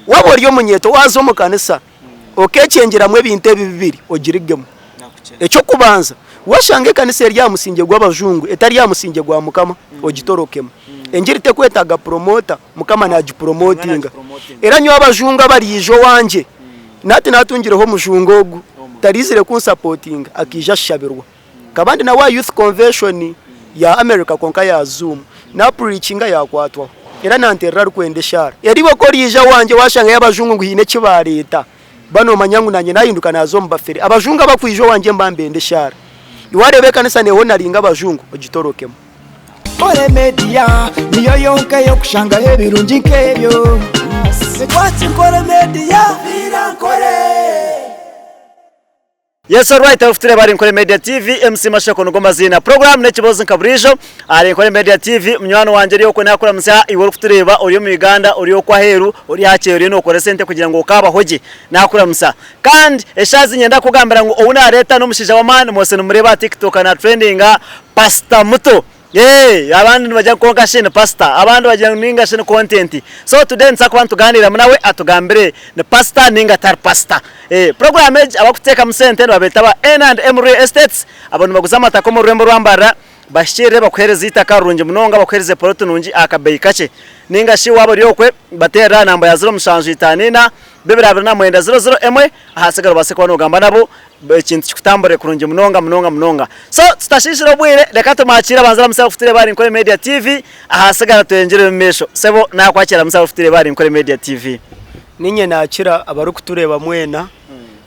Waaba ori omunyeeto waaza omu kanisa okeekyengeramu ebintu ebi bibiri ogirugemu. Eky'okubanza, waashanga ekanisa eri aha musingye gw'abajungu etari aha musingye gwa Mukama, ogitorokemu. Engiri tekwetaaga puromota, Mukama naagipuromotinga. Era nyowe abajungu abariija owangye, nahati naatungireho omujungu ogu, taraizire kunsapotinga, akaija ashabirwa. Nkaba ndi nawe aha youth convention ya America kwonka ya zoom. Napurikinga yakwatwaho era nanterera arikwenda eshaara. Era iwe ku oriija owangye washangayo abajungu ngu haine eki bareeta, ba nomanya ngu nanye nahinduka naza omu bafere. Abajungu abakwija owangye mba nibenda eshaara. Iwe wareeba ekanisa nehonaringa abajungu, ogitorokemu. Nkore Media niyo yonka ey'okushangaho ebirungi nk'ebyo. Watch Nkore Media. Nkore. Yes alright orikutureeba ahari Nkore Media TV, MC Mashako nigo maziina. Program n'ekiboozi nka buriijo ahari Nkore Media TV. Munywani wangye ori okwe nakuramutsya iwe orikutureeba ori omu Uganda, ori okwo aheeru, ori aha kyeyo oriyo nokora esente kugira ngu okaabaho gye. Nakuramutsya. Kandi eshaaha ezi niinyenda kukugambira ngu ou nareeta n'omushaija w'amaani mwose nimureeba aha TikTok na trendinga Pastor Muto. Eeh abandi nibagira ngu kwonka shi ni pastor abandi bagira ngu ninga shi ni content so today nituza kuba nituganiiramu nawe atugambire ni pastor ninga tari pastor. Eeh program egi abarikuteekamu sente nibabeeta aba N and M Real Estates abo nibaguza amataka omu rurembo orwa Mbarara bahikiirire bakuheereze eitaka rirungi munonga bakuheereze poloti nungi aha kabeeyi kakye ninga shi waaba ori okwe bateerere aha namba ya 0754 229 00 ahasigara obaase kuba nogamba nabo Ekintu kikutamburire kurungi munonga munonga munonga. So tutashiishire obwire reka tumwakiire abanze aramutse abarikutureeba ahari Nkore Media TV ahasigara tweyongyere omu maisho. Sebo nakwakira aramutse abarikutureeba ahari Nkore Media TV. Niinye naakira abarikutureeba mwena,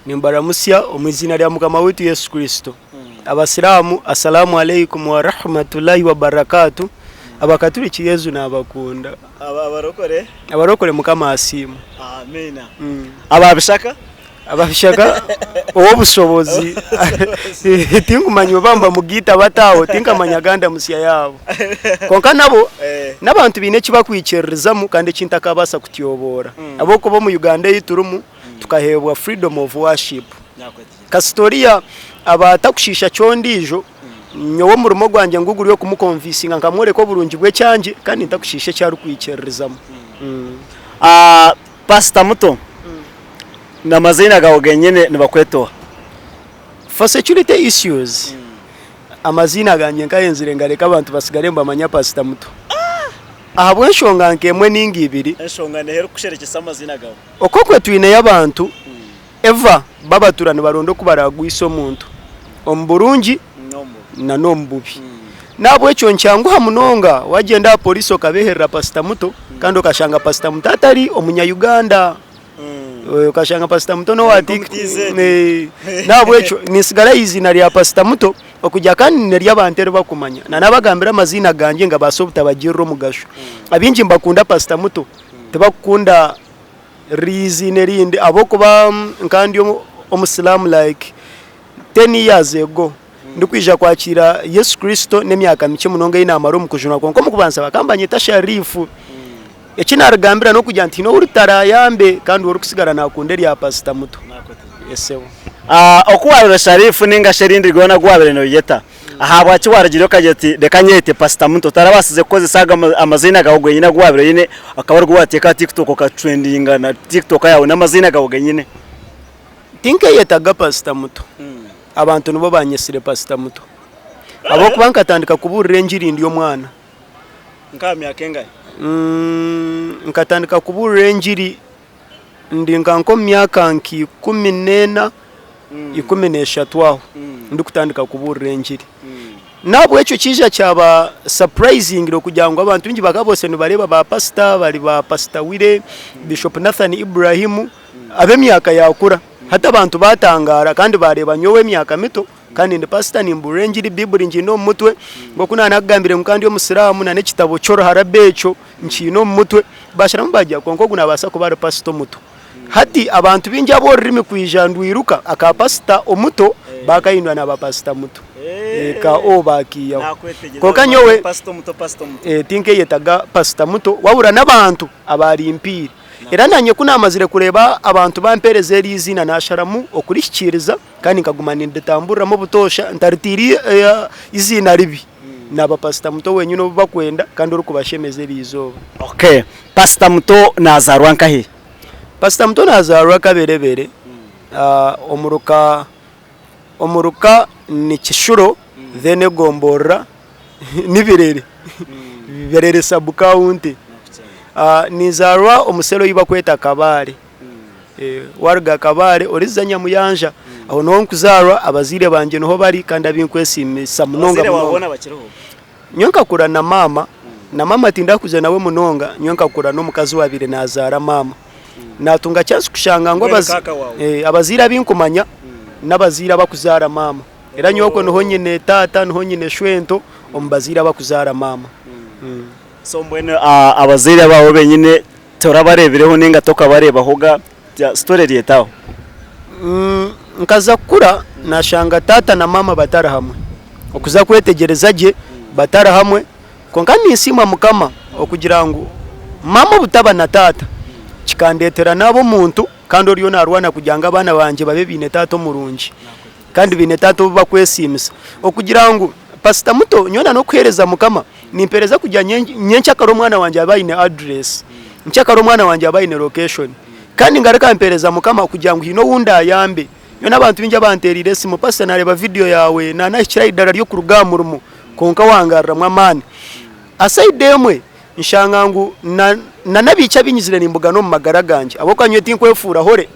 nimbaramutsya omu iziina rya Mukama waitu Yesu Kristo. Abasiraamu, Asalaamu Aleikum wa Rahmatullahi wa Barakatuh. Abakaturiki Yesu naabakunda. Abarokore? Abarokore Mukama asiimwe. Amiina. Ababishaka? Ababishaka ow'obushobozi tinkumanya oba nibamugaita bata aho tinkamanya ganda musya yaabo. Kwonka nabo n'abantu baine eki bakwikiririzamu kandi eki ntakabaasa kutyoboora. Ahabw'okuba omu Uganda ei turimu tukaheebwa freedom of worship. Kasita oriya aba atakushiisha ky'ondiijo, nyowe omurimo gwangye ngu guri okumukonvinsinga nkamworeka oburungi bw'ekyangye kandi ntakushiisha eki arikwikiririzamu. Pasita muto, N'amaziina gaawe genyine nibakweta oha? For security issues, amaziina gangye nkayenzire ngareke abantu batsigare nibamanya Pasita Muto. Ahabw'enshonga nk'emwe ninga ibiri. Enshonga neha erikusherekyesa amaziina gaawe? Okwo kwe twineyo abantu ever babatura nibaronda oku baragwise omuntu omu burungi na n'omu bubi. N'ahabw'ekyo nikyanguha munonga wagyenda aha poriisi okabeherera Pasita Muto kandi okashanga Pasita Muto atari omunya Uganda. Okashanga pasita muto n'owa N'ahabw'ekyo nintsigara aha iziina rya pasita muto okugira kandi niryo abantu eri barikumanya. Na naabagambira amaziina gangye ngabaasa obutabagirira omugasho. Abaingi nibakunda pasita muto tibakukunda ririya eiziina erindi ahabw'okuba nka ndi omusiraamu like ten years ago ndikwija kwakiira Yesu Kristo n'emyaka mikye munonga ei naamara omu kujunwa kwonka omu kubanza bakaba nibanyeta Sharifu. Eki naarigambira n'okugira nti haine ou ritaraayambe kandi orikusigara naakunda erya pasita muto. Esebo. Oku waareeba Sharifu nainga shi erindi ryona agu waabaire nooyeta, ahabwaki waarugireyo okagira oti reka nyeyete pasita muto? Otarabaasize kukozesa ago amaziina gaawe genyine agu waabaire oine akaba arigo waateeka aha TikTok okatrendinga na TikTok yaawe n'amaziina gaawe genyine? Tinkeyetaga pasita muto. Abantu nibo baanyetsire pasita muto. Ahabw'okuba nkatandika kubuurira engiri ndi omwana. Nk'aha myaka engahi? Nkatandika kubuurira engiri ndi nka nk'omu myaka nka 14, 13 aho ndikutandika kubuurira engiri. N'ahabw'ekyo kiija kyaba surprising okugira ngu abantu baingi bakaba bose nibareeba ba pasita bari ba pasita Willy, Bishop Nathan Ibrahim ab'emyaka yaakura. Hati abantu baatangaara kandi baareeba nyowe ow'emyaka mito Kandi ndi pasita nimbuurira engiri, Baiburi ngiine omu mutwe, nk'oku naanakugambire ngu nka ndi Omusiraamu na n'ekitabo ky'Oruharabu ekyo nkiine omu mutwe. Baasharamu baagira kwonka ogu naabaasa kuba ari pasita omuto. Hati abantu baingi abu orurimi kwija ndwiruka aka pasita omuto baakahindura naaba pasita muto. Ka O baakiihaho. Kwonka nyowe tinkeyetaga pasita muto wabura n'abantu abaarimpiire. Era naanye ku naamazire kureeba abantu bampeereza eri iziina naasharamu okurihikiiriza. Kandi nkaguma ninditamburiramu obutoosha ntariteire eiziina ribi. Naaba pasita muto wenyine ou bakwenda kandi orikubashemeza eriizooba. Okay. Pasita muto naazaarwa nkahi? Pasita Muto nazaarwa Kaberebere omuruka omuruka ni Kishuro then egomborora ni Birere, Birere sub county. Ninzaarwa omu cell ei barikweta Kabale. Waruga Kabale oriza Nyamuyanja aho niho nkuzaarwa abazaire bangye niho bari kandi abu nkwesiimisa munonga munonga. Nyowe nkakura na maama, na maama tindakuze nawe munonga, nyowe nkakura n'omukazi owaabaire naazaara maama. Naatunga chance kushanga ngu abazaire abu nkumanya n'abazaire abakuzaara maama. Era nyowe okwe niho nyine taata, niho nyine shwento omu bazaire abakuzaara maama. So mbwenu abazaire abaawe benyine torabareebireho ninga tokabareebahoga, story eri eta aho? Nkaza kukura nashanga taata na maama batari hamwe, okuza kwetegyereza gye batari hamwe kwonka ninsiima mukama okugira ngu maama obutaba na taata kikandetera naaba omuntu kandi oriyo narwana kugira ngu abaana bangye babe baine taata omurungi kandi baine taata ou bakwesiimisa. Okugira ngu pasita muto nyowe n'okuheereza mukama nimpereza kugira nyenkyakare omwana wangye abe aine address, nkyakare omwana wangye abe aine location. Kandi ngaruka mpereza Mukama kugira ngu haine ou ndayambe. Nyowe n'abantu baingi abantereire esimu, pastor nareeba video yaawe nanahikire aha idaara ry'okuruga aha murimo kwonka wangaruramu amaani. Aside emwe, nshanga ngu na n'abaishiki abu nyizire nimbugana omu magara gangye ahabw'okuba nyowe tinkwefuura hore,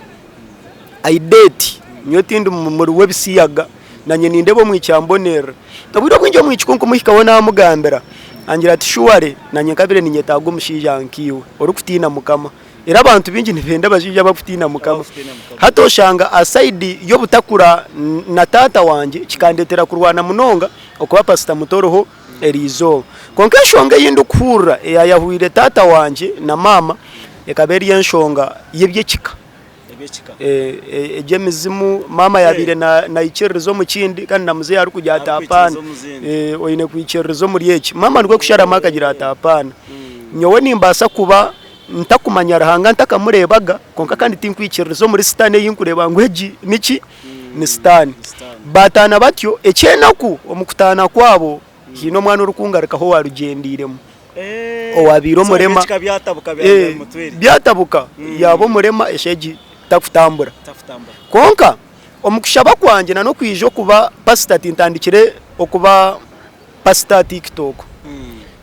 I date, nyowe tindi muri w'ebisiyaga. Nanye nindeeba omwishiki ambonerera. Obwire obwingi omwishiki ku nkumuhikaho namugambira, angira ati surely nanye nkabire ninyetaaga omushaija nkaiwe orikutiina Mukama. Era abantu baingi nibenda abashaija abakutiina Mukama. Hati oshanga aside y'obutakura na taata wangye kikandetera kurwana munonga okuba pasita muto oriho eriizooba. Kwonka enshonga ei ndikuhurira eyayahwire taata wangye na maama ekaba eri enshonga y'eby'ekika. Eby'emizimu maama yabaire naikiririza omu kindi kandi na muzeeyi arikugira ati apaana oine kwikiririza omuri eki. Maama nikwo kusharamu akagira ati apaana nyowe nimbaasa kuba ntakumanya Ruhanga ntakamureebaga kwonka kandi tinkwikiririza omuri sitaane ei nkureeba ngu egi niki? Ni sitaane. Baataana batyo, eky'enaku omu kutaana kwabo haine omwana orikungarukaho owaarugyendeiremu owaabaire omurema byatabuka yaaba omurema eshaaha egi takutambura. Kwonka omu kushaba kwangye n'okwija okuba pasita tintandikire okuba Pasita aha TikTok.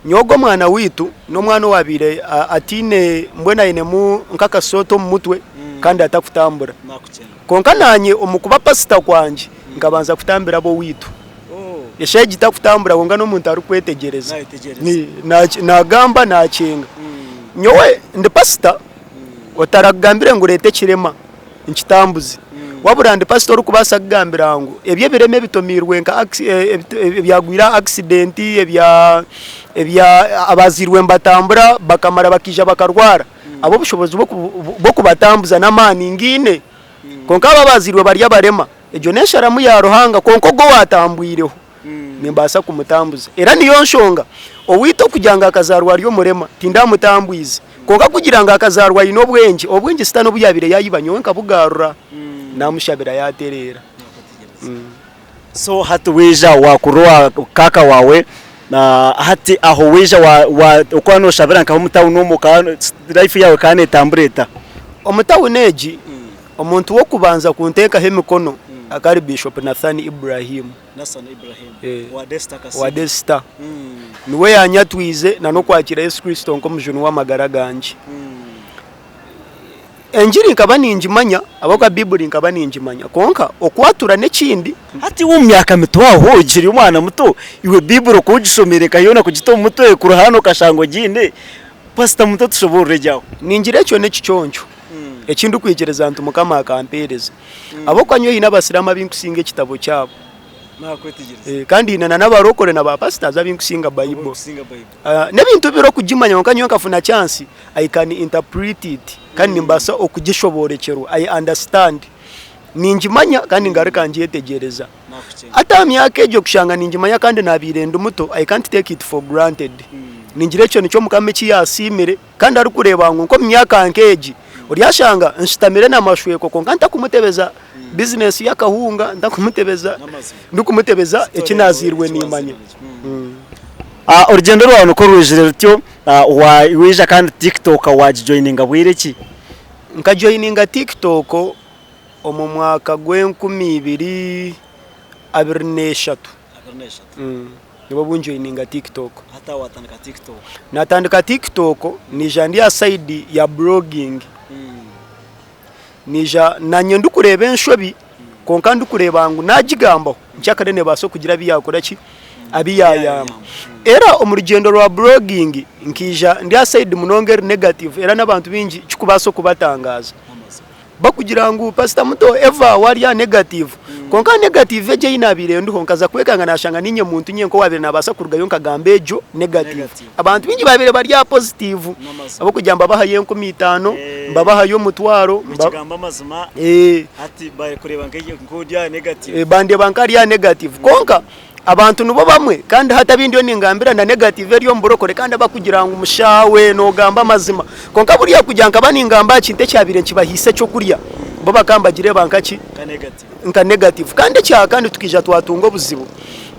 Nyowe ogwo omwana waitu n'omwana owaabaire ataine mbwenu ainemu nk'akasooto omu mutwe kandi atakutambura. Kwonka naanye omu kuba pasita kwangye nkabanza kutambira ab'owaitu. Eshaaha egi takutambura kwonka n'omuntu arikwetegyereza. Naagamba naakyenga. Nyowe ndi pasita otarakugambire ngu reeta ekirema. nkitambuze. Wabura ndi pasita orikubaasa kugambira ngu ebi ebirema ebitomiirwe nka ebyagwire aha accident, ebya ebya abazairwe nibatambura bakamara bakaija bakarwara, abo obushobozi bw'okubatambuza n'amaani ngiine. Kwonka abo abazairwe bari abarema, egyo n'ensharamu ya Ruhanga kwonka ogwo owaatambwireho nimbaasa kumutambuza. Era niyo nshonga owaitu okugira ngu akazaarwa ari omurema tindamutambwize. Kwonka kugira ngu akazaarwa aine obwengye, obwengye Sitaane obu yaabaire yaayiba nyowe nkabugarura, naamushabira yaatereera. So hati waija wakurira owa kaaka waawe, hati aho waija okuba nooshabira nkaha omu tawuni omu life yaawe ekaba neetambura eta? Omu tawuni egi, omuntu w'okubanza kunteekaho emikono akaba ari Bishop Nathan Ibrahim. Owa Daystar. Niwe yanyatwize na n'okwakira Yesu Kristo nk'omujuni w'amagara gangye. Engiri nkaba ningimanya ahabw'okuba Baiburi nkaba ningimanya kwonka okwatura n'ekindi. Hati iwe omu myaka mito aho okiri omwana muto, iwe Baiburi oku ogishomire nka yoona kugita omu mutwe kuruha okashanga ogiine, pasita muto tushoboorore gye aho. Ningira ekyo n'ekiconco eki ndikwikiriza nti Mukama akampeereza. Ahabw'okuba nyowe haine abasiraamu abu nkusinga ekitabo kyabo. Kandi haine na n'abarokore na ba pastors abu nkusinga Bible. N'ebintu biri okugimanya kwonka nyowe nkafuna chance I can interpret it kandi nimbaasa okugishoboorokyerwa, I understand. Ningimanya kandi ngaruka ngyetegyereza. Hati aha myaka egyo kushanga ningimanya kandi nabaire ndi muto, I can't take it for granted. Ningira ekyo nikyo Mukama eki yasiimire. Kandi arikureeba ngu nk'omu myaka nk'egi oryashanga nshutamire na Mashweko kwonka ntakumutebeza bizinesi y'akahunga, ntakumutebeza, ndikumutebeza eki naazairwe niimanya. Orugyendo rwawe nikwo rwijire rutyo, waija kandi TikTok waagijoyininga bwire ki? Nkajoininga TikTok omu mwaka gw'enkumi ibiri abiri n'eshatu. Nibwo obu njoininga TikTok. Hati aho watandika TikTok? Natandika TikTok niija ndi aha side ya blogging. Niija nanye ndikureeba enshobi kwonka ndikureeba ngu nagigambaho nkyakare nebaasa kugira abu yakora ki, abu yayamba. Era omu rugyendo rwa blogging nkaija ndi aha side munonga eri negative era n'abantu baingi kikubaasa okubatangaaza. Bakugira ngu Pastor Muto Eva wari aha negative. Kwonka negative egyo ei nabaire ndiho nkaza kwekanga nashanga ninye muntu nyenka owabaire nabaasa kurugayo nkagamba egyo negative. Abantu baingi babaire bari aha positive ahabw'okugira mbabahayo 5000, mbabahayo 1000. Okigamba amazima hati barikureeba nk'ori aha negative. Bandeeba nk'ari aha negative. Kwonka abantu nibo bamwe kandi hati abu ndiyo ningambira na negative eri omu burokore kandi abakugira ngu mushaawe nogamba amazima. Kwonka buriya kugira nkaba ningamba aha kintu ekyabaire nikibahaisa ekyokurya, bo bakaba nibagireeba nka ki? Nka negative. Kandi ekya kandi tukaija twatunga obuzibu,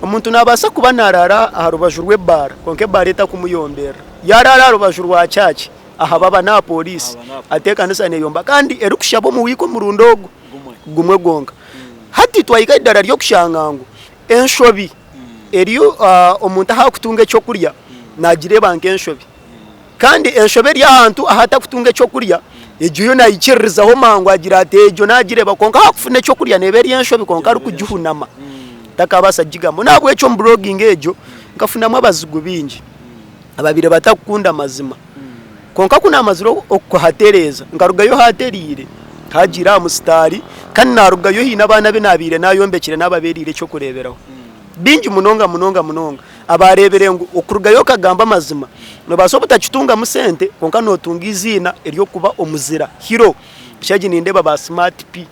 omuntu nabaasa kuba naraara aha rubaju rw'ebaara kwonka ebaara etakumuyomberera. Yaraara aha rubaju rwa church, aha baba n'aha police, ati ekanisa neyomba kandi erikushaba omu wiiki omurundi ogwo gumwe gwonka. Hati twahika aha idaara ry'okushanga ngu enshobi eri omuntu ahu arikutunga ekyokurya nagireeba nk'enshobi. Kandi enshobi eri ahantu ahu atakutunga ekyokurya, egyo yo naikiririzaho mangu agira ati egyo nagireeba kwonka ahu arikufuna ekyokurya neeba eri enshobi kwonka arikugihunama takabaasa kugigamba. N'ahabw'ekyo omu blogging egyo nkafunamu abazigu baingi ababaire batakukunda mazima. Kwonka ku naamazire okuhatereeza, nkarugayo haatereire, haagiire aha musitaari, kandi naarugayo haine abaana abu naabaire naayombekire naababeereire eky'okureeberaho. Baingi munonga munonga munonga abaareebire ngu okurugayo okagamba amazima, noobaasa obutakitungamu sente kwonka nootunga eiziina ery'okuba omuzira, hero. Eshaaha egi nindeeba ba Smart P.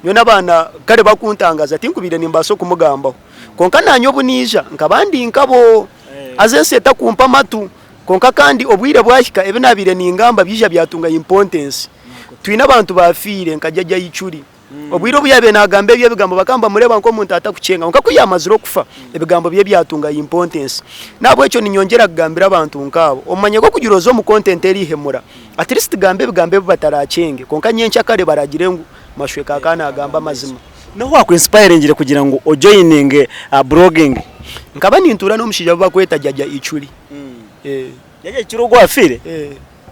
Nyowe n'abaana kare bakuntangaza tinkubaire nimbaasa okumugambaho. Kwonka naanye obu naija nkaba ndi nkabo, haza ensi etakumpa amatu. Kwonka kandi obwire bwahika ebi naabaire ningamba byaija byatunga importance. Twine abantu baafiire nka Jajja Ichuri. Obwire obu yaabaire naagamba ebyo ebigambo bakaba nibamureeba nk'omuntu atarikukyenga kwonka ku yaamazire okufa ebigambo bye byatunga importance. N'ahabw'ekyo niinyongyera kugambira abantu nk'abo, omanye ku okugira oze omu content erihemura, at least gamba ebigambo ebi batarakyenge kwonka nyenkyakare baragire ngu Mashweka akaba naagamba amazima. N'oha owaaku inspiringire kugira ngu ojoininge blogging? Nkaba nintuura n'omushaija ou barikweta Jajja Ichuri. Jajja Ichuri ogwo owafiire?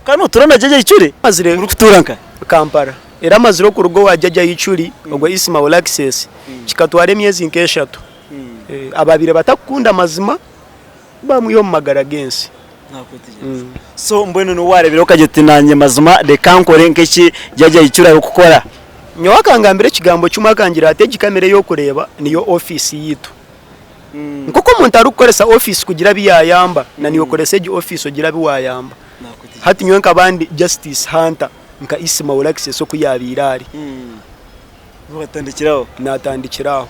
Kandi notuura na Jajja Ichuri? Amazire. Murikutuura nkahi? Kampala. Era amazire okuruga owa Jajja Ichuri ogwa Isma All Access kikatwara emyezi nk'eshatu. Ababaire batakukunda mazima bamwiha omu magara g'ensi. So mbwenu niwe wareebire okagira oti nanye mazima reka nkore nk'eki Jajja Ichuri arikukora? Nyowe akangambira ekigambo kimwe akangira ati egi kamera ei orikureeba niyo ofiisi yaitu. Nk'oku omuntu arikukoresa ofiisi kugira abu yaayamba, na naiwe koresa egi ofiisi ogire abu waayamba. Hati nyowe nkaba ndi Justice Hunter nka Isma Olaxess oku yaabaire ari. Naatandikira aho.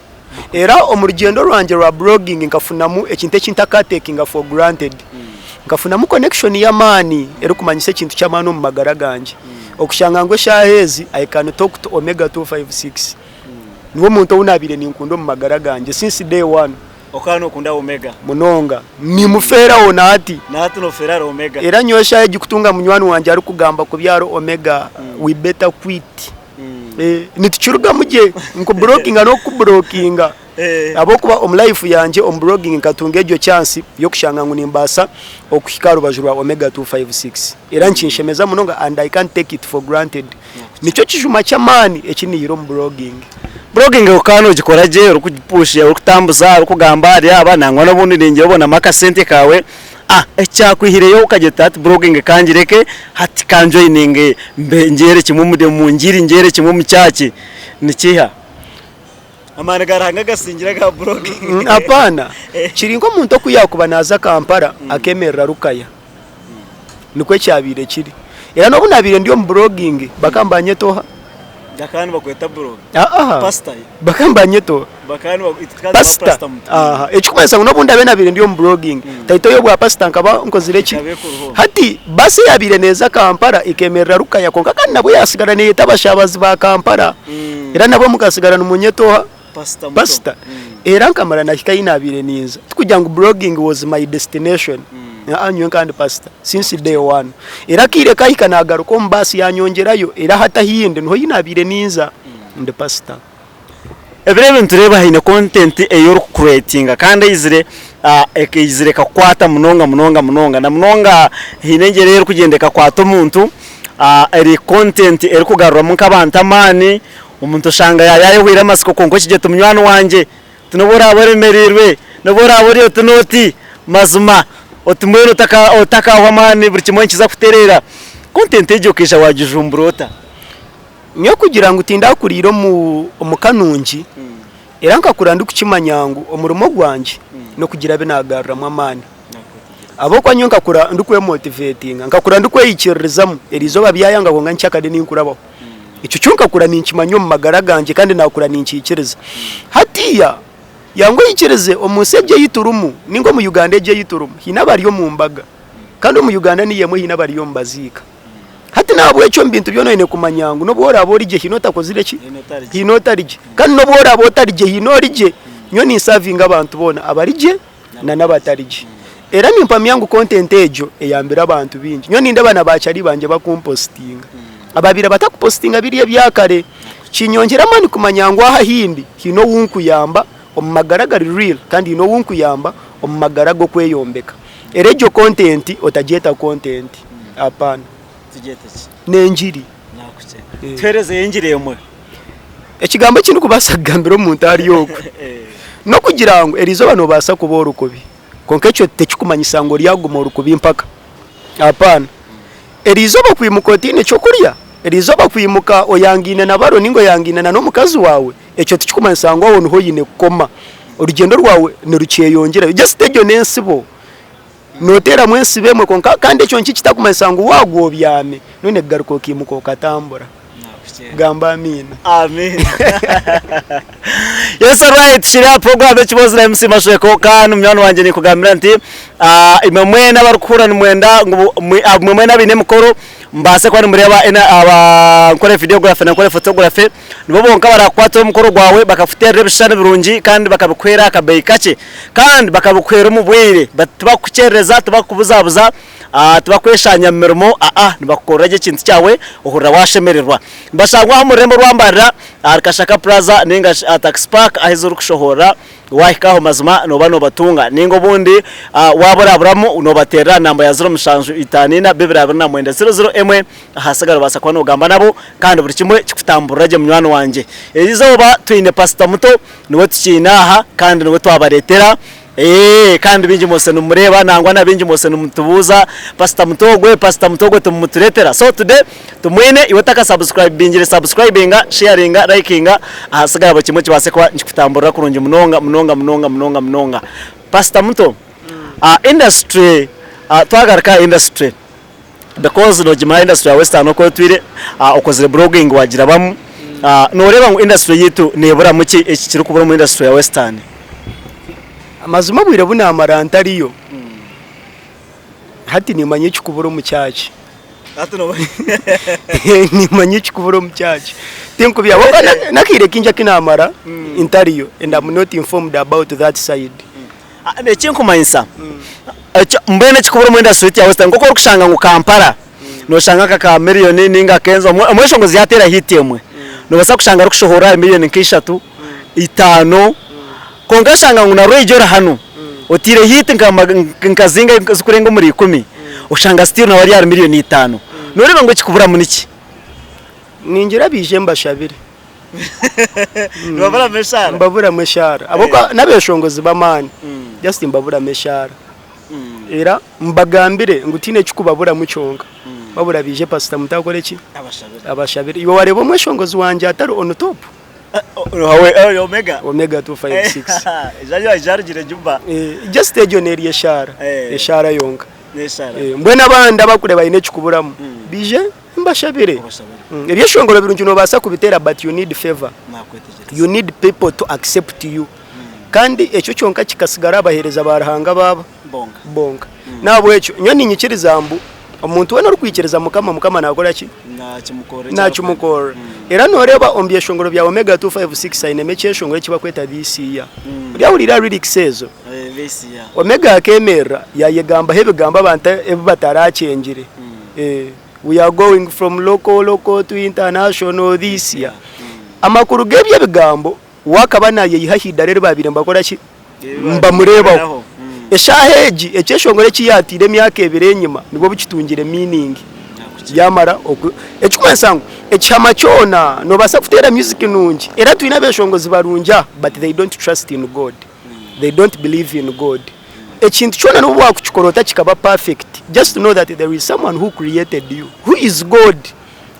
Era omu rugyendo rwangye rwa blogging nkafunamu ekintu eki ntakatekinga for granted. Nkafunamu connection y'amaani erikumanyisa ekintu ky'amaani omu magara gangye. Okushanga ngu eshaaha ezi I can talk to Omega 256. Niwe muntu ou naabaire ninkunda omu magara gangye since day one. Okaba nokunda Omega? Munonga. Nimufeeraho na hati. Na hati nofeera ahari Omega? Era nyowe eshaaha egi kutunga munywani wangye arikugamba kubi ahari Omega, we better quit. Nitukirugamu gye. Nkuburokinga n'okukuburokinga. Ahabw'okuba omu life yangye omu blogging nkatunga egyo chance y'okushanga ngu nimbaasa okuhika aha rubaju rwa Omega 256. Era nikinshemeza munonga and I can't take it for granted. Nikyo kijuma ky'amaani eki niihire omu blogging. Blogging okaba nogikora gye orikugipushinga orikutambuza orikugamba ahari aba nangwa n'obundi ningira obonamu akasente kaawe, ekyakwihireyo okagira oti hati blogging kangireke hati kanjoyininge mbe ngyere kimwe omu ngiri ngyere kimwe omu church nikiiha? Amaani ga Ruhanga gasingire aga blogging. Apaana, kiri nk'omuntu oku yaakuba naaza Kampala akeemerera Rukaya. Nikwo kyabaire kiri. Era n'obu naabaire ndi omu blogging, bakaba nibanyeta oha? Bakaba nibakweta blog. Aa, Pastor. bakaba nibanyeta oha? Bakaba nibakweta Pastor. pastor muto. Aha, ekirikumanyisa ngu n'obu ndaabe naabaire ndi omu blogging, title y'obwa pastor nkaba nkozire ki? Ekaba ekuriho. Hati basi eyaabaire neeza Kampala ekeemerera Rukaya kwonka kandi nabwo yaasigara neeyeta abashaabazi ba Kampala. Era nabwo mukasigara nimunyeta oha? Pastor muto. Pastor. Era nkamara nahika ahi naabaire ninza. Tikugira ngu blogging was my destination. Aa nyowe nka ndi pasita since day one. Era akaire kahika nagaruka omu baasi yanyongyerayo era hati ahi ndi niho ahi nabaire ninza ndi pasita. Ebiro ebi nitureeba haine content ei orikukureetinga kandi eizire eizire ekakukwata munonga munonga munonga na munonga haine engyera ei erikugyenda ekakwata omuntu eri content erikugaruramu nk'abantu amaani, omuntu oshanga yaaba yaayehweire amatsiko kwonka okigye oti munywani wangye oti n'obu oraabe oremereirwe, n'obu oraabe ori oti n'oti mazima oti mbwenu otakaahwa amaani buri kimwe nikiza kutereera. Content egyo okaija waagijumbura ota? Nyowe kugira ngu tindakuriire omu ka nungi, era nkakura ndikukimanya ngu omurimo gwangye n'okugira abu naagaruramu amaani. Ahabw'okuba nyowe nkakura ndikwemotivetinga, nkakura ndikweyikiririzamu, eriizooba byayanga kwonka nkyakare ninkurabaho. Ekyo kyo nkakura ninkimanya omu magara gangye kandi naakura ninkiikiriza. Hatiiya yangwa oikirize omu nsi egi ei turimu nainga omu Uganda egi ei turimu, haine abari omu mbaga kandi omu Uganda niyo emwe haine abari omu baziika. Hati n'ahabw'ekyo omu bintu byona oine kumanya ngu n'obu oraabe ori gye haine otakozire ki? Haine otari gye. Kandi n'obu oraabe otari gye haine ori gye. Nyowe ninsavinga abantu boona abari gye na n'abatari gye. Era nimpamya ngu content egyo eyambire abantu baingi. Nyowe nindeeba na baachari bangye bakumpositinga. Abaabaire batakupositinga biri ebya kare. Kinyongyera amaani kumanya ngu aha ahi ndi haine ou nkuyamba omu magara agari real kandi haine ou nkuyamba omu magara g'okweyombeka. Era egyo content otagyeta content apana. Tugyete ki? N'engiri. Tuheerezeyo engiri emwe. Ekigambo eki ndikubaasa kugambira omuntu ari ogwo n'okugira ngu eriizooba noobaasa kuba ori kubi kwonka ekyo tikikumanyisa ngu oryaguma ori kubi mpaka. Apana. Eriizooba kwimuka otaine ky'okurya, eriizooba kwimuka oyangaine na baro nainga oyangaine na n'omukazi waawe, ekyo tikikumanyisa ngu aho niho oine kukoma. Orugyendo rwawe nirukyeyongyerayo. Just egyo n'entsibo. Nooteeramu entsibo emwe kwonka kandi ekyo nikikitakumanyisa ngu waagwa obyame, noine kugaruka okaimuka okatambura. Gamba amiina. Amiina. Yes alright tukiri aha program Ekiboozi na MC Mashweko kandi munywani wangye ninkugambira nti ah, imwe mwena abarikuhurira nimwenda ngu mwe- ah, imwe mwena abaine emikoro mubaase kuba nimureeba ena- aba Nkore Videography na Nkore Photography nibo bonka barakukwatira omukoro gwawe bakakuteerera ebishushani birungi kandi bakabikuheera aha kabeeyi kakye kandi bakabikuheera omu bwire tibakukukyerereza tibakukubuzabuza Tibakweshaanya mu mirimo, aa, nibakukorera gye ekintu kyawe ohurira waashemererwa. Nibashangwa aha omu rurembo rwa Mbarara ahari Kashaka Plaza nainga shi aha Taxi Park ahu ezirikushohorera. Waahika aho mazima nooba noobatunga. Nainga obundi waaba oraburamu noobateerera aha namba ya ziro mushanju itaano ina bibiri abiri na mwenda ziro ziro emwe ahasigara obaasa kuba noogamba nabo kandi buri kimwe kikutamburira gye munywani wangye. Erizooba twine Pasita Muto niwe tukiine aha kandi niwe twabareetera. Eeh kandi baingi mwose nimumureeba nangwa na baingi mwose nimutubuuza pastor muto ogwe pastor muto ogwe timumutureetera so today tumwine iwe otaka subscribingire subscribinga sharinga likinga ahasigara buri kimwe kibaase kuba nikikutamburira kurungi munonga munonga munonga munonga munonga pastor muto ah industry ah twagaruka aha industry because nogimanya industry ya western oku etwire ah okozire blogging wagirabamu ah noreeba ngu industry yaitu neburamu ki eki kirikubura omu industry ya western? Amazima obwire obu naamara ntariyo, hati niimanya ekikubura omu kyaki. Niimanya ekikubura omu kyaki. Tinkubeiha ahabw'okuba n'akaire kaingi aku naamara ntariyo and am not informed about that side. Ekinkumanyisa, mbwenu ekikubura omu industry yaitu ya Western nk'oku orikushanga ngu Kampala noshanga nka Chameleone ninga Kenzo omweshongozi yateera hit emwe nobaasa kushanga arikushohora aha million nka ishatu, itaano kwonka oshanga ngu na Rweijo ori hanu oteire hit nka zingahi ezikurenga omuri ikumi oshanga still nawe ari ahari million itaano noreeba ngu ekikuburamu niki? Ningira baije mbashabire. Nibaburamu eshaara? Mbaburamu eshaara ahabw'okuba n'abeshongozi b'amaani just mbaburamu eshaara. Era mbagambire ngu tihaine ekikubaburamu kyonka wabura baije pasita muto akore ki? Abashabire. Iwe wareeba omweshongozi wangye atari on top? Omega. Omega 256. Jarugire juba. Just egyo n'eri eshaara, eshaara yonka. Mbwenu abandi abakureeba haine ekikuburamu baije mbashabire. Ebyeshongoro birungi nobaasa kubiteera but you need favour. You need people to accept you. Kandi ekyo kyonka kikasigara aha baheereza ba Ruhanga baaba bonka. N'ahabw'ekyo nyowe niinyikiriza mbu omuntu weena orikwikiriza Mukama, Mukama naakora ki? Naakimukorera. Era nooreeba omu byeshongoro bya Omega 256 ainemu ekyeshongoro eki barikweta This Year. Ori ahuriire aha lyrics ezo? Omega akeemerera yaayegambaho ebigambo abantu ebi batarakyengire. We are going from local local to international this year. Amakuru g'ebyo ebigambo we akaba naayeyiha aha idara eri baabaire nibakora ki? Nibamureebaho. Eshaaha egi ekyeshongoro eki yaataire emyaka ebiri enyima nibwo bukitungire meaning. Yaamara oku ekirikumanyisa ngu ekihama kyona noobaasa kuteera music nungi era twine abeeshongozi barungi aha but they don't trust in God. They don't believe in God. Ekintu kyona n'obu waakukikora ota kikaba perfect, just know that there is someone who created you, who is God.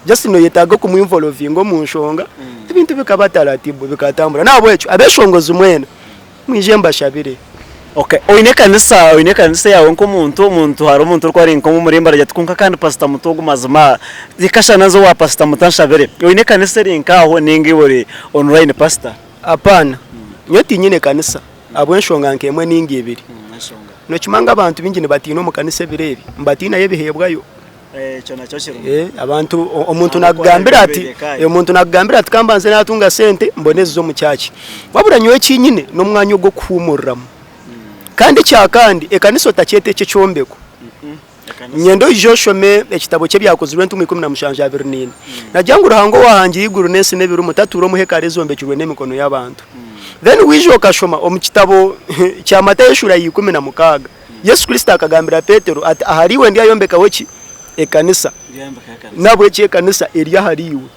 Just noyetaaga okumu involvinga omu nshonga, ebintu bikaba taratibu bikatambura. N'ahabw'ekyo abeshongozi mwena, mwije mbashabire. Okay, oine ekanisa, oine ekanisa yaawe nk'omuntu, omuntu hariho omuntu orikuba ari nk'omu murimbo aragira ati kwonka kandi pasita Muto ogu mazima reka nze owa pasita Muto anshabire. Oine ekanisa eri nk'aho ninga iwe ori online pasita? Apaana, nyowe tinyine kanisa ahabw'enshonga nk'emwe ninga ibiri. Nokimanya ngu abantu baingi nibatiina omu kanisa ebiro ebi, nibatiinayo ebiheebwayo. Abantu, omuntu nakugambira ati, omuntu nakugambira ati kambanze natunga sente mbone eziza omu church. Wabura nyowe eki nyine n'omwanya ogw'okuhuumuriramu. Kandi ekyakandi ekanisa otakyeta eki ekyombeko. Niinyenda oije oshome ekitabo ky'Ebyakozirwe Entumwa 17:24. Nagira ngu Ruhanga owahangire eiguru n'ensi n'ebirimu tatuura omu hekalu ezombekirwe n'emikono y'abantu. Then waija okashoma omu kitabo kya Matayo eshuura ya 16, Yesu Kristo akagambira Petero ati, Ahariiwe ndyayombekaho ki? Ekanisa. N'ahabw'ekyo ekanisa eri ahariiwe.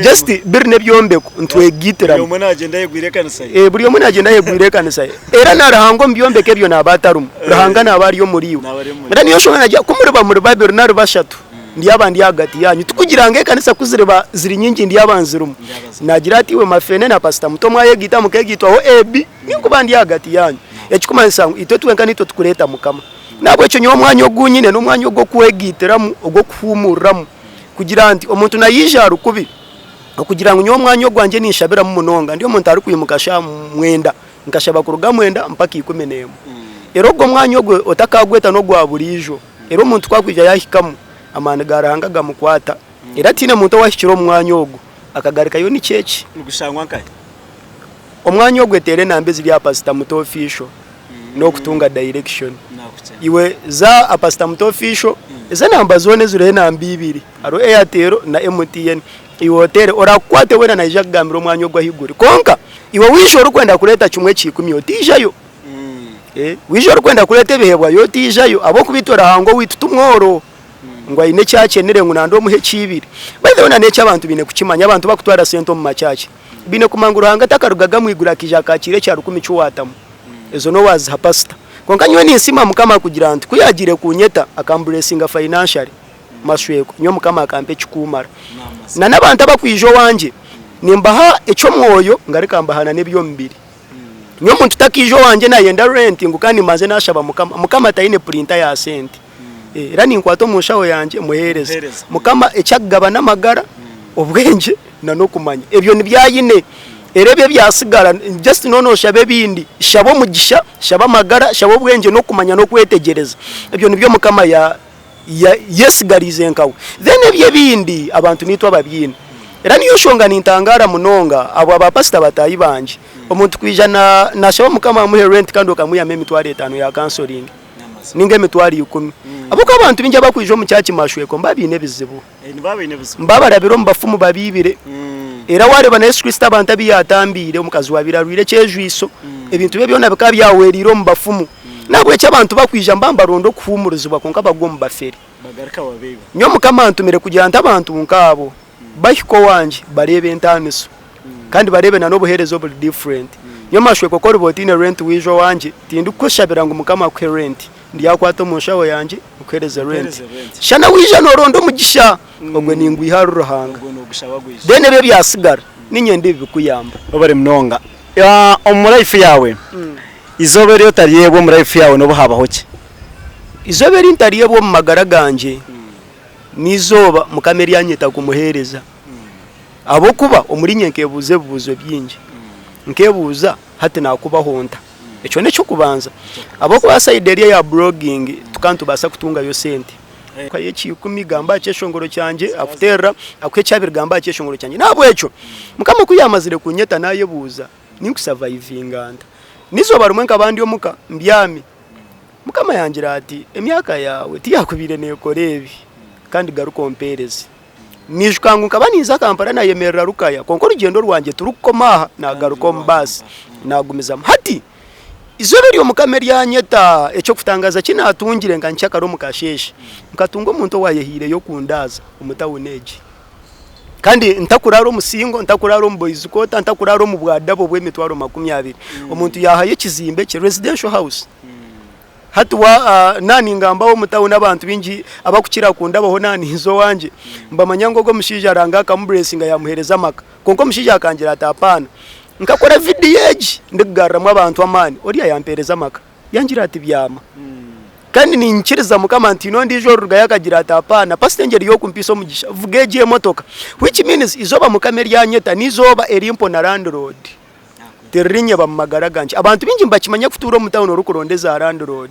Just biri n'ebyombeko nitwegaitiramu. Buri omwe nagyenda ayegwire ekanisa ye. Buri omwe nagyenda ayegwire ekanisa ye. Era na Ruhanga omu byombeko ebyo naaba atarimu. Ruhanga naaba ari omuri iwe. Era niyo nshonga nagira ku muriba muri babiri nari bashatu ndyaba ndi ahagati yanyu. Tikugira ngu ekanisa ku ziriba ziri nyingi ndyaba nzirimu. Nagira ati iwe Mafene na Pastor Muto mwayegaita mukegaitwaho AB ninkuba ndi ahagati yanyu. Ekikumanyisa ngu itwe twenka nitwe tukureeta Mukama. Nahabwekyo nyowe omwanya ogu nyine n'omwanya ogw'okwegaitiramu, ogw'okuhuumuriramu. Kugira nti omuntu naija ahari kubi, okugira ngu nyowe omwanya ogwangye ninshabiramu munonga, ndi omuntu arikwimuka shaaha mwenda, nkashaba kuruga mwenda mpaka 11. Era ogwo omwanya ogwo otakaagweta n'ogwa buriijo. Era omuntu ku akwija yaahikamu, amaani ga Ruhanga gamukwata. Era tihaine muntu owaahikire omu mwanya ogwo akagarukayo nikyo eki. Nigushangwa nkahi? Omwanya ogwo eteera enamba eziri aha Pastor Muto Official n'okutunga direction. Iwe za aha Pastor Muto Official, ezo enamba zoona eziriho enamba ibiri, hariho Airtel na MTN. Iwe oteere, orakukwate weena naija kukugambira omwanya ogwo ahu guri. Kwonka iwe waija orikwenda kureeta kimwe kya ikumi otaijayo. Waija orikwenda kureeta ebihebwayo otaijayo ahabw'okuba itwe Ruhanga owaitu ti mworo. ngu aine eki akyenire ngu nandi omuhe ekiibire. By the way na n'eki abantu baine kukimanya, abantu bakutwara sente omu makyaki baine kumanya ngu Ruhanga takarugaga omu iguru akaija akakiira ekya rukumi eki waatamu. Ezo n'owaziha pasita. Kwonka nyowe ninsiima Mukama kugira nti ku yaagiire kunyeta akamburesinga financially, mashweko, nyowe Mukama akampa ekikumara. Na n'abantu abakwija owangye nimbaha eky'omwoyo ngaruka mbaha na n'eby'omubiri. Nyowe omuntu takaija owangye nayenda rent ngu kandi mbanze nashaba Mukama. Mukama taine purinta ya sente. Era ninkwata omu nshaho yangye muheereze. Mukama eki akugaba n'amagara, obwengye na n'okumanya. Ebyo nibyo aine. Era ebyo ebyatsigara just noba noshaba ebindi, shaba omugisha, shaba amagara, shaba obwengye n'okumanya n'okwetegyereza. Ebyo nibyo Mukama ya yesigariize nkawe. Then ebyo ebindi abantu naitwe ababyine. Era niyo nshonga nintangaara munonga abo ba pasita bataahi bangye. Omuntu kwija nashaba Mukama amuhe rent kandi okamwihamu emitwaro etaano ya counseling. ninga emitwaro ikumi. Ahabw'okuba abantu baingi abakwija omu kyaki mashweko nibaba baine ebizibu. Nibaba barabire omu bafumu babiibire. Era waareeba na Yesu Kristo abantu abu yaatambiire, omukazi owaabaire arwaire ekyejwiso, ebintu bye byona bikaba byahwereire omu bafumu. N'ahabw'ekyo abantu bakwija nibaba nibaronda okuhuumurizibwa kwonka bagwa omu bafere. Nyowe Mukama antumire kugira nti abantu nk'abo bahike owangye bareebe entaaniso. Kandi bareebe na n'obuheereza oburi different. Nyowe mashweko ku oriba otaine rent waija owangye, tindikukushabira ngu Mukama akuhe rent. Ndyakwata omu nshaho yangye nkuheereze rent. Shana waija nooronda omugisha, ogwo ningwiha ahari Ruhanga. Then ebyo ebyatsigara, niinyenda ebi bikuyamba. Webare munonga. Omu life yaawe, eizooba eri otaryebwa omu life yaawe n'obu haabaho ki? Eizooba eri ntaryebwa omu magara gangye, n'eizooba Mukama eri anyeta kumuheereza. Ahabw'okuba omuriinye nkeebuuza ebibuuzo bingi. Nkeebuuza, hati naakubaho nta? Ekyo n'eky'okubanza. Ahabw'okuba sayidi eri eya blogging tukaba nitubaasa kutungayo sente. Akuhayo ekiikumi, gamba aha kyeshongoro kyangye, akuteerera, akuha ekyabiri, gamba aha kyeshongoro kyangye. N'ahabw'ekyo Mukama ku yaamazire kunyeta naayebuuza, ninkusavaivinga nta? N'eizooba rimwe nkaba ndi omuka mbyami, Mukama yangira ati, Emyaka yaawe tiyakubaire neekora ebi, kandi garuka ompeereze. Naijuka ngu nkaba ninza Kampala naayemerera Lukaya, kwonka orugyendo rwangye turikukoma aha, naagaruka omu baasi naagumizamu. Hati eizooba eryo Mukama eryanyeta, eky'okutangaaza ki naatungire nka nkyakare omu kasheeshe, nkatunga omuntu owaayehaireyo kundaaza omu tauni egi. Kandi ntakuraara omu singo, ntakuraara omu boys quarter, ntakuraara omu bwadabo bw'emitwaro 20. Omuntu yaahayo ekizimbe kye, residential house. Hati wa na ningambaho omu tawuni abantu baingi abakukira kundabaho na ninza owangye nibamanya ngu ogu omushaija Ruhanga akamuburesinga yamuheereza amaka. Kwonka omushaija akangira ati apaana. Nkakora vidiyo egi ndikugaruramu abantu amaani, oriya yampeereza amaka. Yangira ati byama. Kandi niinyikiriza Mukama nti haine ondiijo orirugayo akagira ati apaana, pasita engyeri y'okumpiisa omugisha, vuga egi emotoka. Which means eizooba Mukama eryanyeta n'eizooba erimpona landlord. Tiririnyeba mu magara gangye. Abantu baingi nibakimanya kutuura omu tawuni orikuronda eza landlord.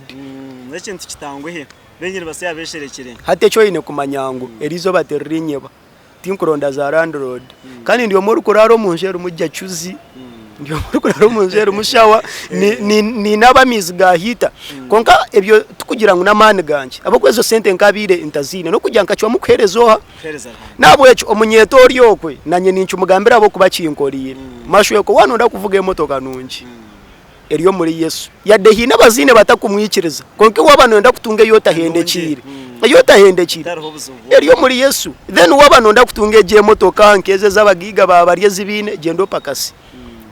N'ekintu kitanguhi. Baingi nibatsya besherekire. Hati eki oine kumanya ngu eriizooba tiririnyeba. Tinkuronda za landlord. Kandi ndi omwe orikuraara omu nju erimu jacuzi, ndi omwe orikuraara omu nju erimu shawa, ninaaba amaizi ga heater. Kwonka ebyo tikugira ngu n'amaani gangye ahabw'okuba ezo sente nkabaire ntaziine n'okugira nkacwamu kuheereza oha? Nahabwekyo omunyeeto ori okwe nanye ninkimugambira ahabw'okuba kinkoreire. Mashweko waaba noyenda kuvuga emotoka nungi eri omuri Yesu. Yade haine abazaire batakumwikiriza kwonka iwe waaba noyenda kutunga ei otahendekiire, ei otahendekiire eri omuri Yesu. Then waaba noyenda kutunga egyo emotoka nk'ezo ez'abagaiga baaba bari ezi baine, gyenda opakase.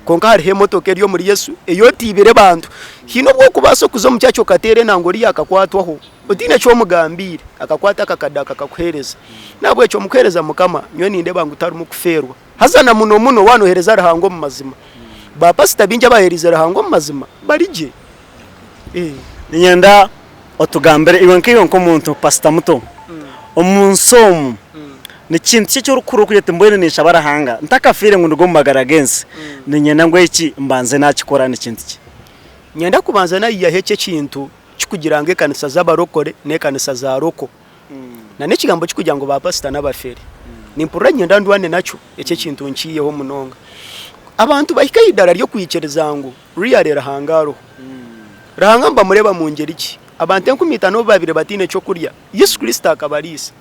Kwonka hariho emotoka eri omuri Yesu ei otiibire bantu. Haine obu orikubaasa kuza omu church okateera enanga oriya akakwatwaho otaine eki omugambiire, akakwata akakadaaka akakuheereza. Nahabwekyo omu kuheereza Mukama, nyowe nindeeba ngu tarimu kufeerwa. Haza na muno muno waaba nooheereza Ruhanga omu mazima. Baapasita baingi abaheereize Ruhanga omu mazima bari gye. Niinyenda otugambire iwe nkaiwe nk'omuntu pasita muto, omu nsi omu ni kintu ki eki orikuhurira orikugira oti mbwenu ninshaba Ruhanga ntakafiire ngu nduge omu magara g'ensi, niinyenda ngu eki mbanze naakikora ni kintu ki? Niinyenda kubanza naihaho eki ekintu kikugira ngu ekanisa z'abarokore n'ekanisa za roko. Na n'ekigambo kikugira ngu ba pasita n'abafere. Nimpurira niinyenda ndwane nakyo eki ekintu nkiiheho munonga. Abantu bahika aha idaara ry'okwikiriza ngu really Ruhanga ariho. Ruhanga nibamureeba mu ngyeri ki? Abantu 5000 obu baabaire bataine ky'okurya, Yesu Kristo akabariisa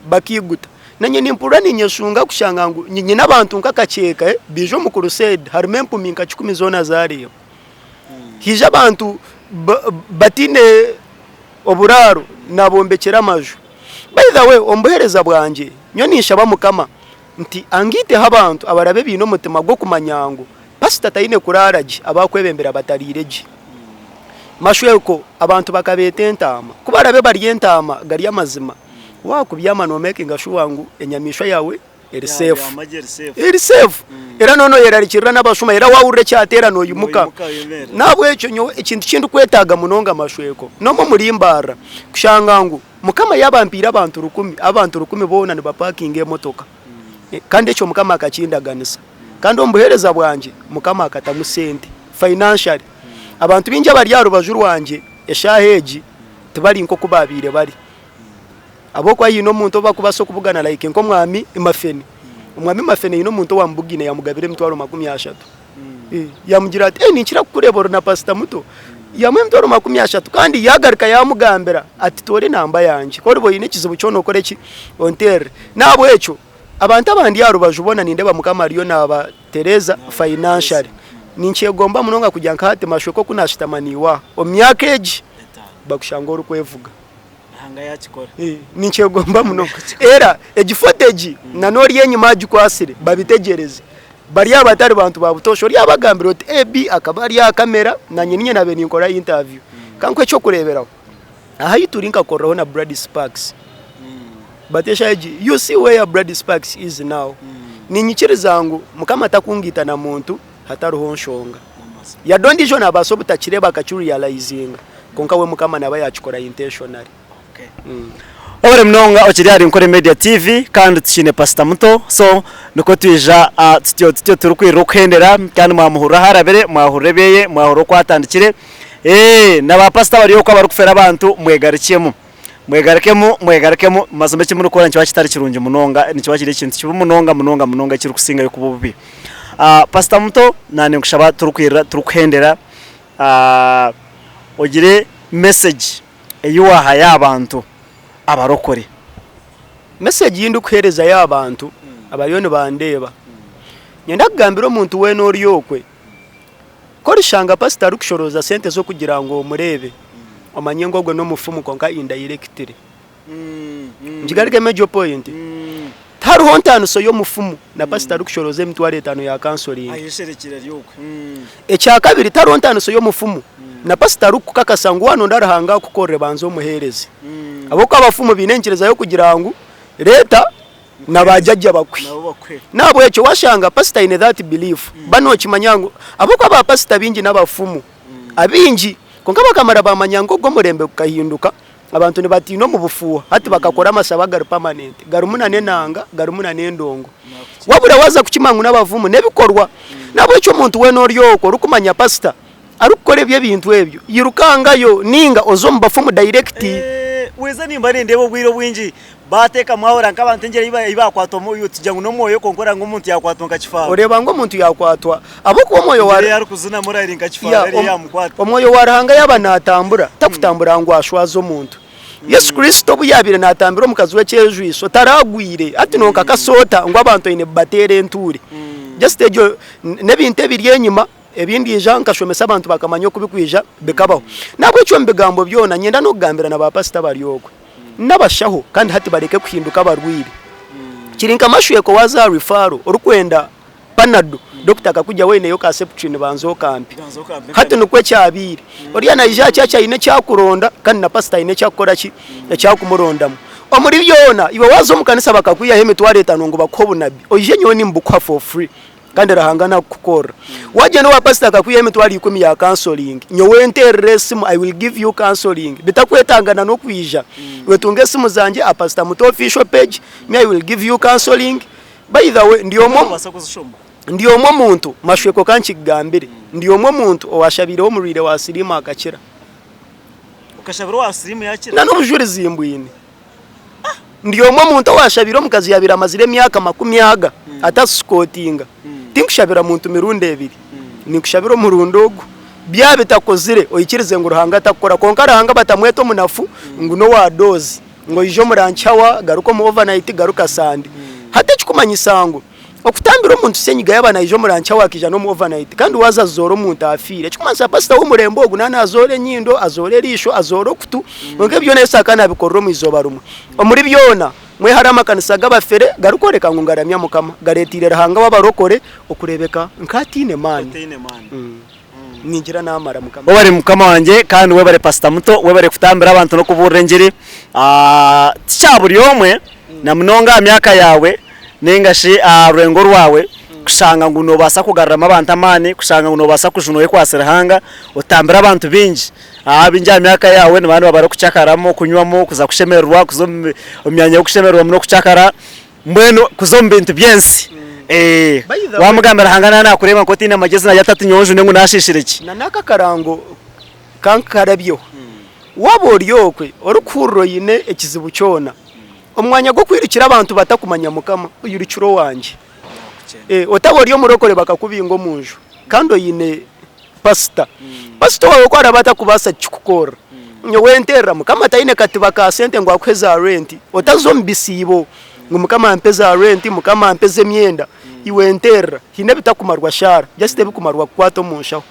bakaiguta. Naanye nimpurira niinyeshunga kushanga ngu nyine abantu nk'akakyeka baija omu kuruseedi harimu empumi nka kikumi zoona zaareeba. Haija abantu bataine oburaaro naabombekyera amaju. By the way omu buheereza bwangye nyowe ninshaba Mukama nti angaiteho abantu abarabe baine omutima gw'okumanya ngu pasita taine kuraara gye abakwebembera batariire gye. Mashweko abantu bakabeeta entaama, ku barabe bari entaama gari amazima, waakubyama noomekinga shuwa ngu enyamaishwa yaawe eri seefu. Eri seefu. Era noona oyerarikirira n'abashuma era waahurira ekyateera noimuka. N'ahabw'ekyo nyowe ekintu ki ndikwetaaga munonga mashweko n'omwe omuri Mbarara kushanga ngu Mukama yaaba ampaire abantu rukumi, abantu rukumi boona nibapakinga emotoka. Kandi ekyo Mukama akakindaganisa. Kandi omu buheereza bwangye Mukama akatamu sente financially. Abantu baingi abari aha rubaju rwangye eshaaha egi tibari nk'oku baabaire bari. Ahabw'okuba haine omuntu ou barikubaasa kubugana like nk'omwami Mafene. Omwami Mafene haine omuntu owaamubugaine yaamugabira emitwaro 30. Yaamugira ati, Ninkira kukureeba ori na pasita muto. Yaamuha emitwaro 30 kandi yaagaruka yaamugambira ati, Toora enamba yangye, ku oriba oine ekizibu kyona okore ki? Onteerere. N'ahabw'ekyo abantu abandi aha rubaju boona nindeeba Mukama ariyo naabatereeza financially. Ninkyegomba munonga kugira nka hati mashwe nk'oku naashutama naiwe aha, omu myaka egi bakushanga orikwevuga. Ruhanga yaakikora. Ninkyegomba munonga. Era egi footage na n'ori enyima agikwatsire babitegyereze. Bari abatari bantu ba butoosha oryabagambira oti AB akaba ari aha kamera nanye ninye nabaire ninkora interview. Ka nkuhe eky'okureeberaho, aha ahi turi nkakoreraho na Brad Sparks. But eshaaha egi you see where Brad Sparks is now. Niinyikiriza ngu Mukama takungaita na muntu hatariho nshonga. Yade ondiijo naabaasa obutakireeba akakirealizinga kwonka we Mukama naaba yaakikora intentionally. Webare munonga okiri ahari Nkore Media TV kandi tukiine pastor muto so nikwo twija tutyo tutyo turikwirira okuhendera kandi mwamuhurira ahu arabire mwahurira ebyeye mwahurira oku atandikire na ba pastor abari okwo abarikufera abantu mwegarukyemu mwegarukemu mwegarukemu mazima eki murikukora nikiba kitari kirungi munonga nikiba kiri ekintu kibi munonga munonga munonga ekirikusingayo kuba obubi. Pastor muto naanye ninkushaba turikwirira turikuhendera. Ogire message ei waahayo aha bantu abarokore. Message ei ndikuheerezayo aha bantu abariyo nibandeeba, niinyenda kugambira omuntu weena ori okwe, ku orishanga pasita arikushorooza sente z'okugira ngu omureebe, omanye ngu ogwo n'omufumu kwonka indirectly. Ngigarukemu egyo point. Tihariho ntaaniso y'omufumu na pasita arikushorooza emitwaro etaano ya counseling. Ekyakabiri, tihariho ntaaniso y'omufumu na pasita arikukukakasa ngu waaba noyenda Ruhanga akukorere banza omuheereze. Ahabw'okuba abafumu baine enyikiriza y'okugira ngu reeta na baajajja bakuhe. N'ahabw'ekyo waashanga pasita aine that belief, ba nookimanya ngu ahabw'okuba baapasita baingi n'abafumu abaingi, kwonka bakamara baamanya ngu ogu omurembe gukahinduka, Abantu nibatiina omu bufuuha hati bakakora amashabo agari permanent garimu na n'enanga garimu na n'endongo. Wabura waaza kukimanya ngu n'abavumu n'ebikorwa. N'ahabw'ekyo omuntu weena ori okwo orikumanya pasita arikukora ebyo ebintu ebyo yirukangayo ninga oze omu bafumu direct. Weeza nimba nindeeba obwire obwingi baateekamu aho nk'abantu engyeri ei baakwatwamu tugira ngu n'omwoyo kwonka oreba ngu omuntu yaakwatwa nka kifaaro. Oreeba ngu omuntu yaakwatwa ahabw'okuba omwoyo wa Engyeri ei arikuzinamu oreba eri nka kifaaro eriyo yaamukwata. Omwoyo wa Ruhanga yaaba naatambura takutambura ngu ashwaze omuntu. Yesu Kristo obu yaabaire naatambira omukazi w'ekyejwiso taragwire hati nonkakasa ota ngu abantu oine kubateera entuure. Just egyo n'ebintu ebiri enyima Ebi ndyaija nkashomesa abantu bakamanya oku birikwija bikabaho. N'ahabw'ekyo omu bigambo byona niinyenda n'okugambira na baapasita abari okwe n'abashaho kandi hati bareke kuhinduka abarwaire. Kiri nka mashweka waaza aha referral orikwenda panado, dokita akakugya waineyo ka septrin banza okampe. Hati nikwo kyabaire. Oriya naija aha church aine eki arikuronda kandi na pasita aine eki arikukora ki? Eki arikumurondamu. Omuri byona iwe waaza omu kanisa bakakwihaho emitwaro etaano ngu bakuhe obunabi, oije nyowe nimbukuha for free. Kandi Ruhanga nakukukorera. Wagyenda owa pastor akakwihaho emitwaro ikumi ya counseling, nyowe nterera esimu I will give you counseling bitakwetanga na nokwija. Iwe tunga esimu zangye aha pastor Muto official page, me I will give you counseling. By the way ndi omwe ndi omwe omuntu mashweko kankigambire, ndi omwe omuntu owashabiireho omurwaire wa siriimu akakira. Okashabira owa siriimu yakira? Na nobujurizi mbwine. Ndi omwe omuntu owashabire omukazi yabaire amazire emyaka makumi aga atasikotinga. Tinkushabira muntu mirundi ebiri, ninkushabira omurundi ogu. Byaba bitakozire oikirize ngu Ruhanga takukora kwonka Ruhanga batamweta omunafu ngu n'owa doozi ngu oije omu lunch hour, garuka omu overnight, garuka Sunday. Hati ekikumanyisa ngu Okutambira omuntu senyiga yaaba naija omu lunch hour akaija n'omu overnight kandi waaza azoora omuntu afiire ekikumanyisa pastor w'omurembe ogu naaba nazoora enyindo, azoora eriisho, azoora okutu kwonka ebi byona Yesu akaba nabikorera omu izooba rimwe. Omuri byona mwehare amakanisa g'abafere garikworeka ngu ngaramya Mukama gareeteire Ruhanga w'abarokore okureebeka nk'ataine maani. Ningira naamara Mukama. Webare mukama wangye kandi webare pastor muto webare kutambira abantu n'okubuurira engiri. Tikya buri omwe na munonga aha myaka yaawe ninga shi aha rwengo rwawe kushanga ngu noobaasa kugaruramu abantu amaani, kushanga ngu noobaasa kujunwa oyekwatsire Ruhanga otambire abantu baingi. Abaingi aha myaka yaawe nibaba nibabara okucakaramu, okunywamu, kuza kushemererwa, kuza omu myanya y'okushemererwamu n'okucakara. Mbwenu kuza omu bintu by'ensi. Eh, By the way- wamugambira Ruhanga naaba naakureeba nk'otaine amagezi naye ati nyowe njune ngu naashiishire ki? Na n'aka akarango kankarabyeho. Waaba ori okwe orikuhurira oine ekizibu kyona, omu mwanya gw'okwirukira abantu batakumanya Mukama, oirukire owangye. Eh, otaba ori omurokore bakakubinga omu nju kandi oine pasita. Pasita owaawe ku araabe atakubaasa kukikukorera, nyowe nteerera Mukama taine katiba ka sente ngu akuhe za renti. Otaza omu bisiibo ngu Mukama ampe za renti, Mukama ampe ez'emyenda. Iwe nteerera, haine ebitakumarwa shaara, just ebikumarwa kukwata omu nshaho.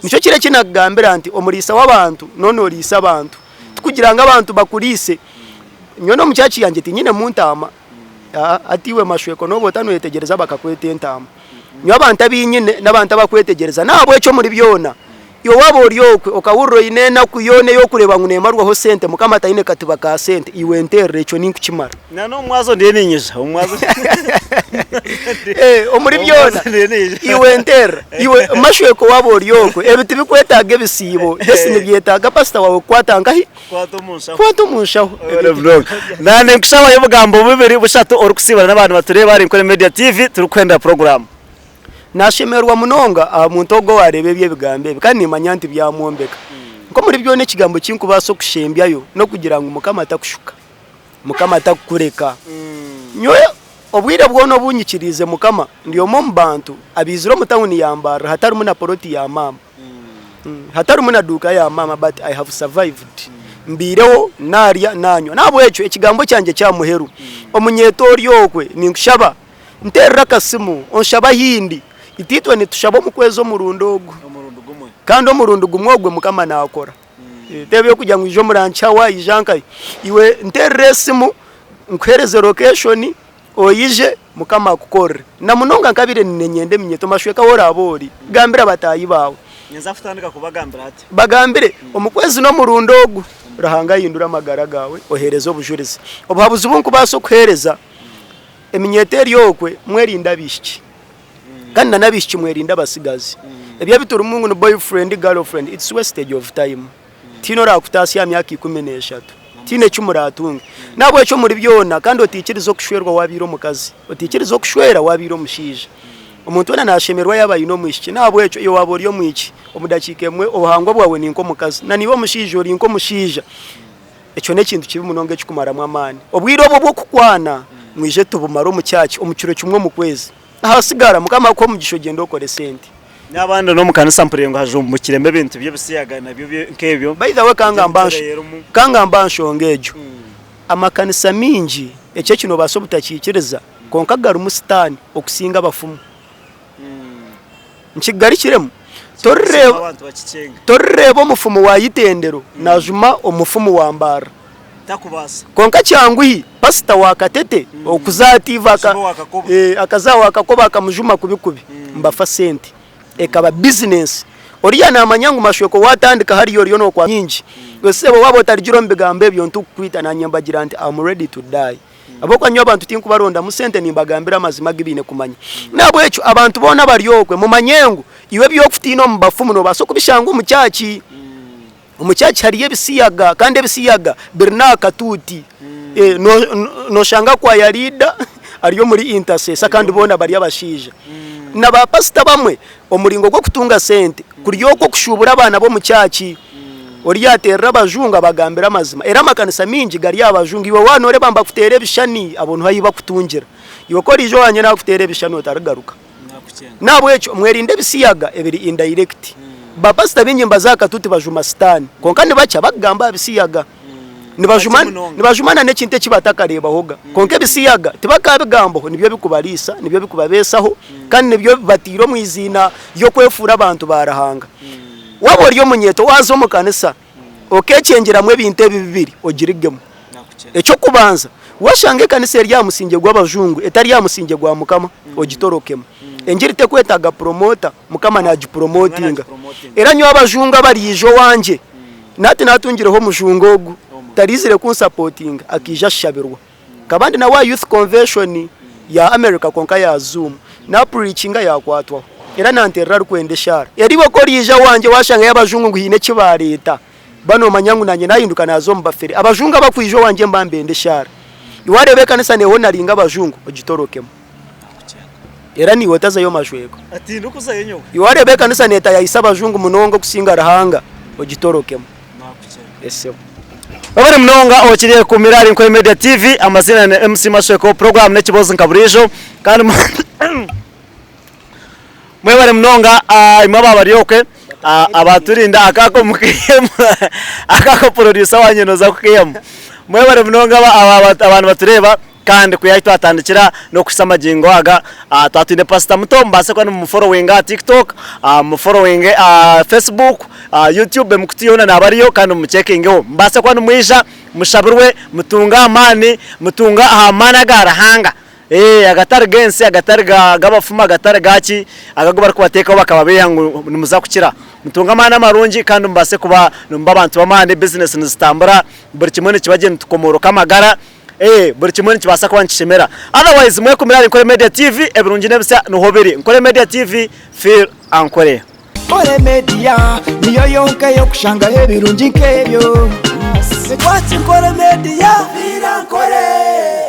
Nikyo kiro eki naakugambira nti omuriisa w'abantu noona oriisa abantu. Tikugira ngu abantu bakuriise. Nyowe n'omu church yangye tinyinemu ntaama. Hati iwe mashweko nooba ota noyetegyereza bakakweta entaama. Nyowe abantu abu nyine n'abantu abakwetegyereza. N'ahabw'ekyo omuri byona, iwe waaba ori okwe okahurira oine enaku yoona ey'okureeba ngu neemarwaho sente, Mukama taine katiba ka sente, iwe nteerera ekyo ninkukimara. Na n'omumwazo ndiyo niinyija. Omumwazo Eh, omuri byona iwe nteerera. Iwe mashweko waaba ori okwe, ebi tibikwetaaga ebisiibo, just nibyetaaga pasita waawe kukwata nkahi? Kwata omu nshaho. Kwata omu nshaho. Naanye ninkushabayo obugambo bubiri bushatu orikusiibura n'abantu batureeba ahari Nkore Media TV turikuhendera puroguraamu. Naashemererwa munonga aha muntu ogwo owaareeba ebi ebigambo ebi kandi niimanya nti byamwombeka. Nk'omuri byona ekigambo eki nkubaasa okushembyayo n'okugira ngu Mukama takushuka, Mukama takukureka. Nyowe obwire bwona obu nyikiriize Mukama ndi omwe omu bantu abaizire omu tawuni ya Mbarara hatarimu na poloti ya maama. Hatarimu na duuka ya maama but I have survived. Mbaireho, naarya, naanywa. N'ahabw'ekyo ekigambo kyangye ky'aha muheru, omunyeeto ori okwe ninkushaba nteerera akasimu onshabe ahi ndi. Itwe nitushaba omu kwezi omurundi ogu. Kandi omurundi gumwe ogwe Mukama naakora. Teebe kugira ngu ija omu lunch hour, ija nkahi. Iwe nteerera esimu nkuheereze location Oije, Mukama akukorere. Na munonga nkabaire niinyenda eminyeto mashweka ahu oraabe ori, gambira bataahi baawe. Ninza kutandika kubagambira hati. Bagambire, omu kwezi n'omurundi ogu, Ruhanga ahindure amagara gaawe, oheereze obujurizi. Obuhabuzi obu nkubaasa okuheereza, eminyeto eri okwe, mwerinde abaishiki. Kandi na n'abaishiki mwerinde abatsigazi. Ebi ebi turimu ngu ni boyfriend, girlfriend, it's wastage of time. Tihaine oraakutaasya aha myaka 13. Tihaine eki muraatunge. N'ahabw'ekyo omuri byona, kandi otaikiriza okushwerwa waabaire omukazi, otaikiriza okushwera waabaire omushaija. Omuntu weena naashemererwa yaaba aine omwishiki. N'ahabw'ekyo iwe waaba ori omwishiki, omu dakiika emwe obuhangwa bwawe ni nk'omukazi. Na naiwe omushaija ori nk'omushaija. Ekyo n'ekintu kibi munonga ekikumaramu amaani. Obwire obwo obw'okukwana, mwije tubumare omu kyaki, omu kiro kimwe omu kwezi. Ahasigara, Mukama akuhe omugisha ogyende okore sente. N'abandi n'omu kanisa mpurire ngu hajumbukiremu ebintu by'ebisiyaga nabyo nk'ebyo. By the way kangamba aha nshonga egyo, amakanisa maingi ekyo eki nobaasa obutakiikiriza kwonka garimu sitaani okusinga abafumu. Nkigarukiremu, torireeba omufumu wa itendero najuma omufumu wa Mbarara. Kwonka kyanguhi pasita wa Katete okuza aha tiivi akaza aha wa Kakoba akamujuma kubi kubi nibafa sente. Ekaba bizinesi. Oriya namanya ngu Mashweko watandika hariya oriyo nokwata nyingi. Iwe sebo waba otarugire omu bigambo ebyo ntukukwita nanye mbagira nti am ready to die. Ahabw'okuba nyowe abantu tinkubarondamu sente nimbagambira amazima agu baine kumanya. N'ahabw'ekyo abantu boona abari okwe mumanye ngu iwe eby'okutiina omu bafumu noobaasa okubishanga omu kyaki. Omu kyaki hariyo ebisiyaga kandi ebisiyaga biri n'aha katuuti. Nooshanga kwaya riida ari omuri intaseesa kandi boona bari abashaija. Na baapasita abamwe omuringo gw'okutunga sente kuri okwo okushuubura abaana b'omu kyaki. Oriya ateerera abajungu abagambira amazima. Era amakanisa maingi gari aha bajungu. Iwe waaba nooreeba nibakuteera ebishushani, abo niho ahu bakutungira. Iwe ku oriija owangye naakuteera ebishushani otarigaruka. N'ahabw'ekyo mwerinde ebisiyaga ebiri indirect. Bapasita baingi nibaza aha katuuti bajuma sitaane, kwonka nibakye abakugamba aha bisiyaga. Nibajuma nibajuma na n'ekintu eki batakareebahoga. Kwonka ebisiyaga tibakabigambaho, nibyo bikubariisa, nibyo bikubabeesaho, kandi nibyo bibataire omu iziina ry'okwefuura abantu ba Ruhanga. Waaba ori omunyeeto waaza omu kanisa okeekyengeramu ebintu ebi bibiri ogirugemu. Eky'okubanza, waashanga ekanisa eri aha musingye gw'abajungu etari aha musingye gwa Mukama, ogitorokemu. Engiri tekwetaaga puromota, Mukama naagipuromotinga. Era nyowe abajungu abariija owangye, nahati naatungireho omujungu ogu, taraizire kunsapotinga, akaija ashabirwa. Nkaba ndi nawe aha youth convention ya America kwonka ya zoom, napurikinga yakwatwaho era nanterera arikwenda eshaara. Era iwe ku oriija owangye washangayo abajungu ngu haine eki bareeta, ba nomanya ngu nanye nahinduka naza omu bafere. Abajungu abakwija owangye mba nibenda eshaara. Iwe wareeba ekanisa nehonaringa abajungu, ogitorokemu. Era naiwe otazayo majwego. Iwe wareeba ekanisa netayayisa abajungu munonga okusinga Ruhanga, ogitorokemu. Esebo. Webale munonga okiri kumira ahari Nkore Media TV, amaziina ni MC Masheko, program n'ekibozi nka buriijo kandi mwebale munonga imwe aba bari okwe abaturinda akako mukihemu akako producer wangye noza kukihamu mwebale munonga abantu batureeba Kandi kwiha ahi twatandikira n'okuhitsya amagingo aga, twaba twine pasita muto mubaase kuba nimumuforowinga aha TikTok, mumuforowinge aha Facebook, aha YouTube emikutu yoona naaba ariyo kandi mumucekingeho. Mubaase kuba nimwija mushabirwe, mutunge amaani, mutunge aha maani aga Ruhanga agatari g'ensi, agatari g'abafumu, agatari gaki, ago agu barikubateekaho bakababeiha ngu nimuza kukira. Mutunge amaani amarungi kandi mubaase kuba nimuba abantu b'amaani, bizinesi nizitambura, buri kimwe nikiba gye nitukomooroka amagara. Ee, buri kimwe nikibaasa kuba nikishemera. Otherwise mwekumire ahari Nkore Media TV, ebirungi n'ebisya niho biri. Nkore Media TV, feel Ankore. Nkore Media niyo yonka ey'okushangaho ebirungi nk'ebyo. Twaki Nkore Media, feel Ankore.